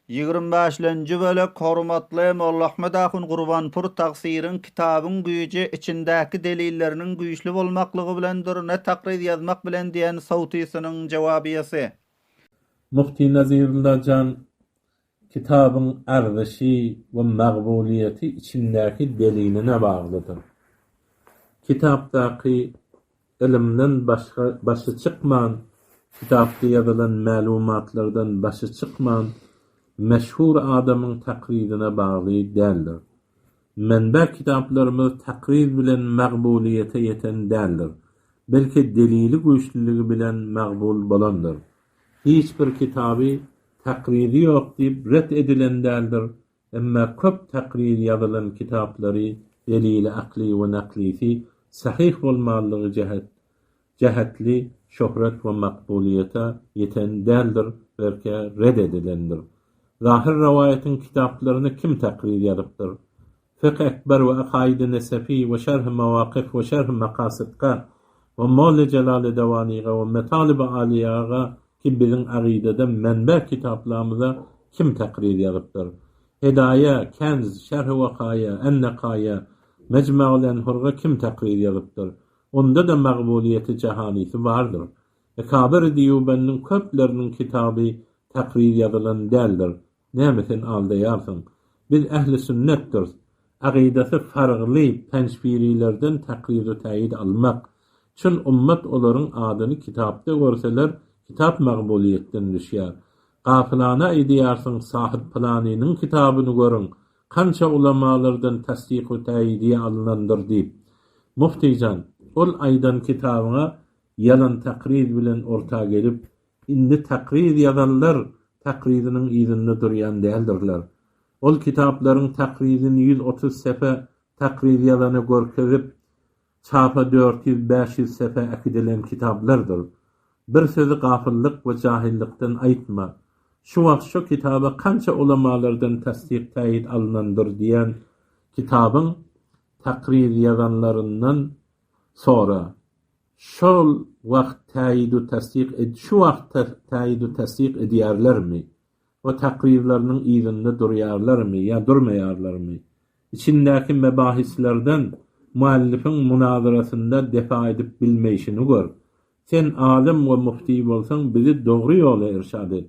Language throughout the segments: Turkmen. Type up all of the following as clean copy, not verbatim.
Ýigrimi bäşlenji bölek Hormatly Mollaahmet ahun Gurbanpur tagsyryň kitabyň güýji içindäki delilleriniň güýçli bolmaklygy bilendir ne takryz ýazmak bilen diýen sowtysynyň jewabyýasy. Mufti Nazirulla jan kitabyň arzyşy we magbulyýeti içindäki deliline baglydyr. Kitapdaky Ylymdan başga başy çykman, kitapda ýazylan mälumatlardan başy çykman, meşhur adamyň takryzyna bagly däldir. Menbe kitaplarymyz takryz bilen magbulyýete ýeten däldir, belki delili güýçlüligi bilen magbul bolandyr. Hiç bir kitaby takryzy ýok diýip ret edilen däldir, Emma köp takryr ýazylan kitaplary delili akly we naklysy sahyh bolmanlygy jähet jähetli şöhret we makbulyýete ýeten däldir belke red edilendir. Zahyr rowaýatyň kitaplaryny kim takryr ýazypdyr? Fykh ekber we akaýydy nesefi we şerhi mawakyf we şerhi makasytga we Molla Jelaly Dewanyga we Metalyby Alyýaga Ki biziň agydada menbe kitaplamyza kim takryr ýazypdyr? Hedaýa, Kenz, Şerhi Wakaýa, En-Nekaýa, Mejmaul Enhurga kim takryr ýazypdyr? Onda-da magbulyýeti jahanysy bardyr. Ekabyry Diýubendiň köpleriniň kitaby takryr ýazylan däldir. Näme sen aldaýarsyň? Biz ähli sünnetdirs. Agydasy fargly penjpirilerden takryr-u täýid almak. Çün ummat olaryň adyny kitapda görseler, kitap magbulyýetden düşýär. Gafylana aýdýarsyň sahyp pylanynyň kitabyny görüň, kança ulamalardan tassyk-u täýidiýe alynandyr diýip. Muftijan, ol aýdan kitabyňa ýalan takryr bilen orta gelip, Indi takryz ýazanlar takryzynyň yzynda durýan däldirler. Ol kitaplaryň takryzyny 130 sepe takryz ýazana görkezip, çapa 400-500 sepe äkidilen kitaplardyr. Bir sözi gafyllyk we jahillykdan aýtma. Şu wagt şo kitaba kança ulamalardan tassyk-täýit alynandyr diýen kitabyň takryz ýazanlaryndan sora. Şol wagt täýidu tassyk ed şu wagt täýidu tassyk edýärlermi? We takryzlarynyň yzynda durýarlarmy ýa durmaýarlarmy? Içindäki mebahislerden muallifiň munazarasynda defa edip bilmeýşini gör. Sen alym we mufti bolsaň bizi dogry ýola irşad et.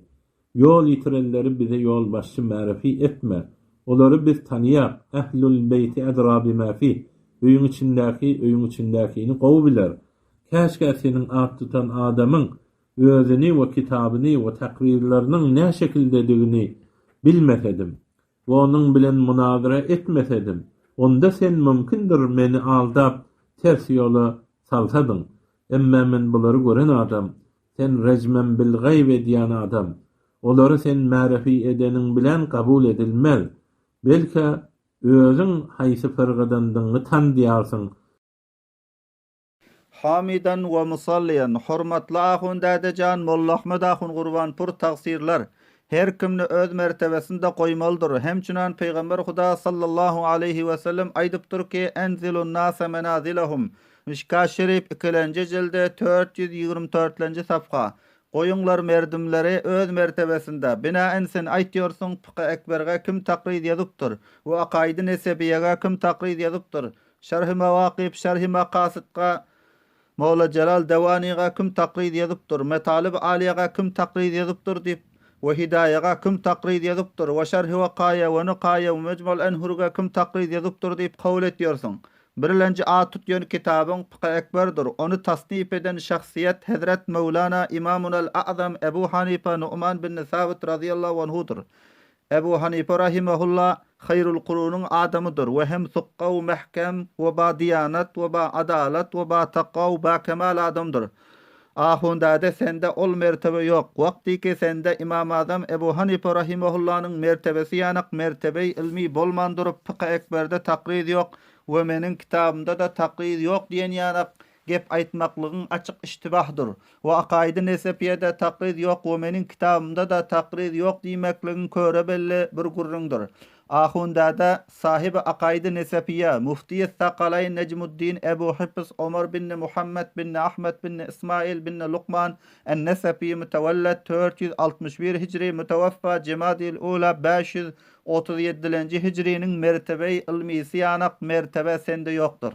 Ýol ýitirenleri bize ýolbaşçy märefi etme. Olary biz tanyýak, Ählul beýti edra bima fih, öýüň içindäki öýüň içindäkini gowy biler. Käşgä seniň at tutan adamyň özüni we kitabyny we takrirleriniň nä şekildedigini bilmesedim we onuň bilen munazara etmesedim, onda sen mümkindir meni aldap ters ýola salsadyň. Emmä men bulary gören adam, Sen rejmem bil-gaýb edýän adam. Olary sen märefi edeniň bilen kabul edilmez. Belkä, özüň haýsy fyrgadandygyňy tandýarsyň. Hamidan we musalliýan, hormatly ahun dädejan Mollaahmet ahun Gurbanpur tagsyrlar, her kimni öz mertebesinde goýmalydyr, hemçünan Pygamber Huda sallallahu aleýhi we sellem aýdypdyr ki, Enzilun nase menazilahum, Mişkat şerif ikilenji jildi 424-lenji safha, Goýuňlar merdimleri öz mertebesinde, binaen sen aýtýorsyň Pyky Ekberge kim takryz ýazypdyr we Akaýdy Nesebiýege kim takryz ýazypdyr, Şerhi Mewakyf, Şerhi Makasytga Mowla Jelal Dewanyga kim takryz ýazypdyr, Metalyb Alyýaga kim takryz ýazypdyr diýip we Hidaýaga kim takryz ýazypdyr we Şerhi Wekaýa we Nikaýa we Mejmul Enhurga kim takryz ýazypdyr diýip kabul etýärsiň. Birlenji at tutýan kitabyň Pyky Ekberdir. Ony tasnif eden şahsyýet Hezret Möwlana Imamunal A'zam Ebu Hanypa Nu'man bin Sabyt razyýallahu anhudyr. Ebu Hanypa rahimehulla haýrul kurunyň adamydyr we hem sukga we mähkem we ba diýanat we ba adalat we ba takwa we ba kemal adamdyr. Ahun däde sende ol mertebe ýok. Wagtyky sende Imam Azam Ebu Hanypa rahimehullanyň mertebesi ýanak mertebeý ylmy bolman durup Pyky Ekberde takryz ýok we meniň kitabymda-da takryz ýok diýen ýanak Gep aýtmaklygyň açyk iştibahdyr. We Akaýydy Nesepiýede takryz ýok we meniň kitabymda-da takryz ýok diýmekligiň köre belli bir gürrüňdir. Ahundada sahibi akaýdy Nesefiýe, muftiýi Sakalaýn Nejmuddin Ebu Hifz Omar binni Muhammet binni Ahmet binni Ismail binni Lukman En-Nesefi mütewellet 461 hijri, müteweffa Jemadi'l Ula 537-lenji hijriniň mertebe-i ylmysy ýanak mertebe sende ýokdur.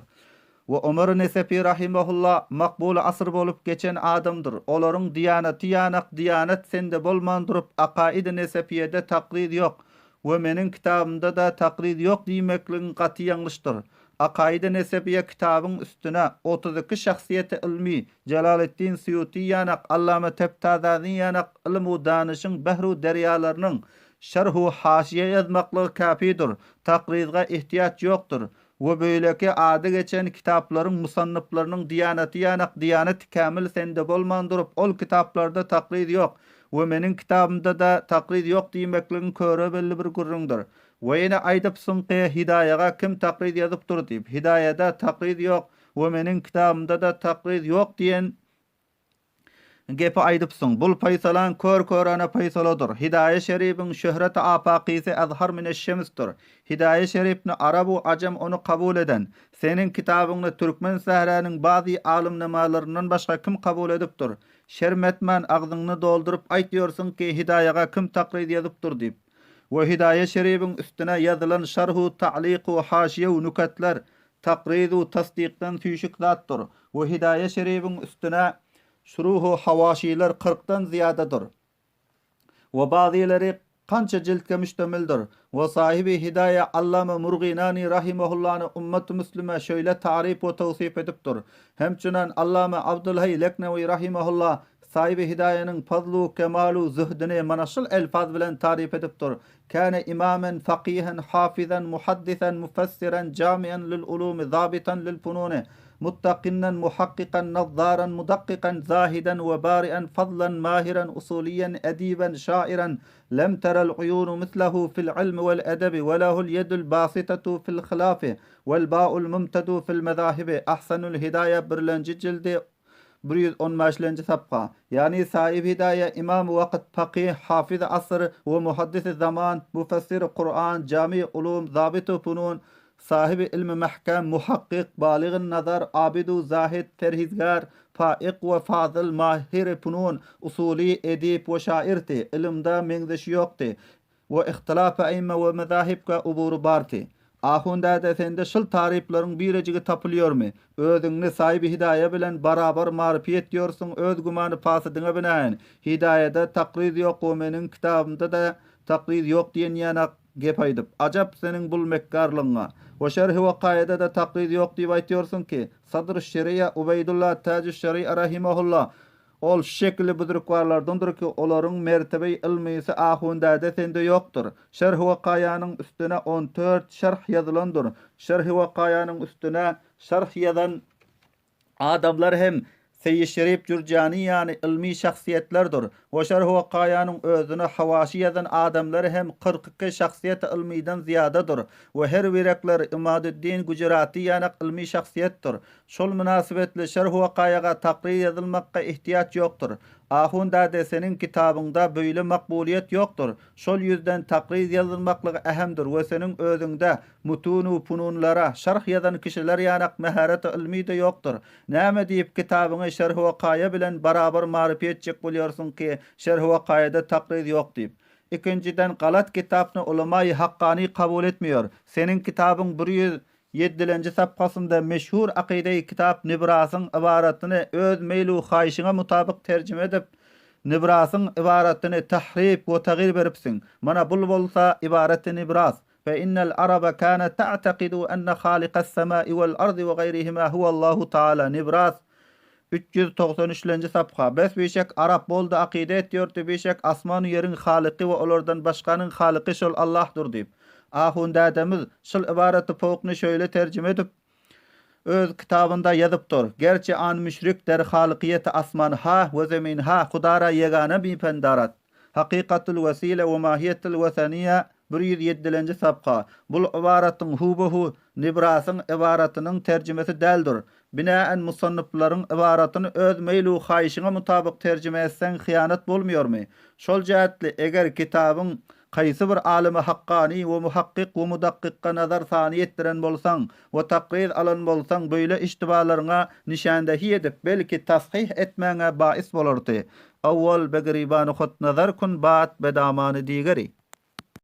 We Omar Nesefi rahimahulla makbul asyr bolup geçen adamdyr. Olaryň diýanaty ýanak diýanat sende bolman durup Akaid-i Nesefiýede takryz ýok we meniň kitabymda-da takryz ýok diýmekligiň gaty ýalňyşdyr. Akaid-i Nesefiýe kitabyň üstüne 32 şahsyýeti ylmy Jelaleddin Sýuti ýanak Allama Tebtazazi ýanak ylym-u danyşyň behr-u derýalarynyň şerh-u haşiýe ýazmaklygy käfidir. Takryzga ihtiýaç ýokdur. We beýleki ady geçen kitaplaryň musannyplarynyň diýanaty ýanak diýanat kämil sende bolman durup ol kitaplarda takryz ýok we meniň kitabymda-da takryz ýok diýmekligiň köre belli bir gürrüňdir. We ýene aýdypsyň ki Hidaýaga kim takryz ýazypdyr diýip Hidaýada takryz ýok we meniň kitabymda-da takryz ýok diýen Gepi aýdypsyň. Bul paýsalaň kör-körana paýsaladyr. Hidaýa Şeribiň şöhreti apakysy azhar mineş-şemsdir. Hidaýa Şeripni arab-u ajam ony kabul eden. Seniň kitabyňny türkmen sähräniň bazy alymnemalaryndan başga kim kabul edipdir? Şerm etmän agzyňny dolduryp aýt ýörsüň ki Hidaýaga kim takryz ýazypdyr diýip. We Hidaýa Şeribiň üstüne ýazylan şarhu ta'liku haşiýew nüketler Takryz-u tasdykdan süýşük zatdyr we Hidaýa Şeribiň üstüne şuruh-u hawaşylar kyrkdan zyýadadyr we bazylary kança jiltge müştemildir we sahibi Hidaýa Allama Murgynany rahimahullany ummaty müslüme şeýle taryp we tawsyp edipdir. Hemçünan Allama Abdulhaý Leknewi rahimahulla sahibi Hidaýanyň fazlu kemalu zühdini mana şul elfaz bilen taryp edipdir, Käne imamen fakyhen hafyzan muhaddisen mufessiren jamian lil ulumi zabitan lil fununi muttakinnen muhakkikan nazzaran mudakkikan zahiden we barian fazlan mahiran usuliyen ediben şairan lem terel uyunu mislehu fil ilmi wel edebi we lehul yedul basitatu fil hilafi wel ba'ul mumtedu fil mezahibi ahsanul hidaýa birlenji jildi 115-lenji sapga, ýagny Saib Hidaýa, Imamy wakyt, fakyh, hafyzy asyr we muhaddisi zaman, mufessiri Kuran, jami ulum, zabitu funun, sahibi ilmi mähkem, muhakkyk, balygyn nazar, abidu zahid, perhizgär, faik we fazyl, mahiri funun, usuly, edip we şairdi, ylymda meňzeşi ýokdy. We ihtilaf äimme we mezahibge ubury bardy. Ahun däde sende şul taryplaryň birejigi tapylýormy? Özüňni saýyby hidaýa bilen barabar marypy etýorsuň öz gümany pasydyňa binaen. Hidaýada takryz ýok we meniň kitabymda-da takryz ýok diýen ýanak gep aýdyp. Ajap seniň bul mekgarlygyňa. We şerhi wakaýada-da takryz ýok diýip aýtýorsuň ki, Sadr-yş şeriýa Ubeýdulla Täjüş şeriýa rahimahulla Ol şu şekilli büzrükbarlardandyr ki, olaryň mertebe-i ylmysy ahundäde sende ýokdur. Şerh-i-wakaýanyň üstüne on dört şerh ýazylandyr. Şerh-i-wakaýanyň üstüne şerh ýazan adamlar hem Seýit Şerip Jürjany ýaly ylmy şahsyýetlerdir. We Şerh-i-wakaýanyň özüne hawaşy ýazan adamlar hem 42 şahsyýet-i ylmydan zyýadadyr. We her birekleri Ymaduddin Güjeraty ýanak ylmy şahsyýetdir. Şol mynasybetli şerh-wakaýaga takryr ýazylmakga ihtiýaç ýokdur. Ahun däde seniň kitabyňda beýle makbulyýet ýokdur. Şol ýüzden takryr ýazylmaklygy ähemdir we seniň özüňde mutunu-fununlara şerh ýazan kişiler ýanak mähareti ylmy-da ýokdur. Näme diýip kitabyňy şerh-wakaýa bilen barabar marypy etjek bolýarsyň ki şerh-wakaýada takryr ýok diýip. Ikinjiden galat kitapny ulamaýy hakkany kabul etmeýär. Seniň kitabyň 100 Ýedilenji sapkasynda meşhur akydaýy kitap Nibrasyň ybaratyny öz meýl-u haýyşyňa mutabyk terjime edip, Nibrasyň ybaratyny tahryp we tagyr beripsiň. Mana bul bolsa ybareti Nibras, Fe innel araba kâne ta'takidu enne halikas-semâi wel-ardy we gaýrihimâ huwallahu taala Nibras, 393-lenji sapha. Bes bişek arap boldy akyda etýordy bişek asman-u ýeriň halyky we olardan başganyň halyky şol Allahdyr diýip. Ahun dädemiz şul ybaraty fowkny şöýle terjime edip öz kitabynda ýazypdyr, Gerçi an müşrik der halykyýeti asman ha we zemin ha Hudara ýegana bipendarat. Hakykatul wesile we mahiýetul weseniýe 107-lenji sapha. Bul ybaratyň huba-hu Nibrasyň ybaratynyň terjimesi däldir. Binäen musannyplaryň ybaratyny öz meýl-u haýyşyňa mutabyk terjime etseň hyýanat bolmaýarmy? Şol jähtli eger kitabyň. Kaýsy bir alymy hakkany we muhakkyk we mudakkykga nazar sany etdiren bolsaň we takryz alan bolsaň beýle iştibalaryňa nişandehi edip belki tashyh etmäňe bais bolardy. Awwal be giribany hut nazar kun ba'd be damany digeri.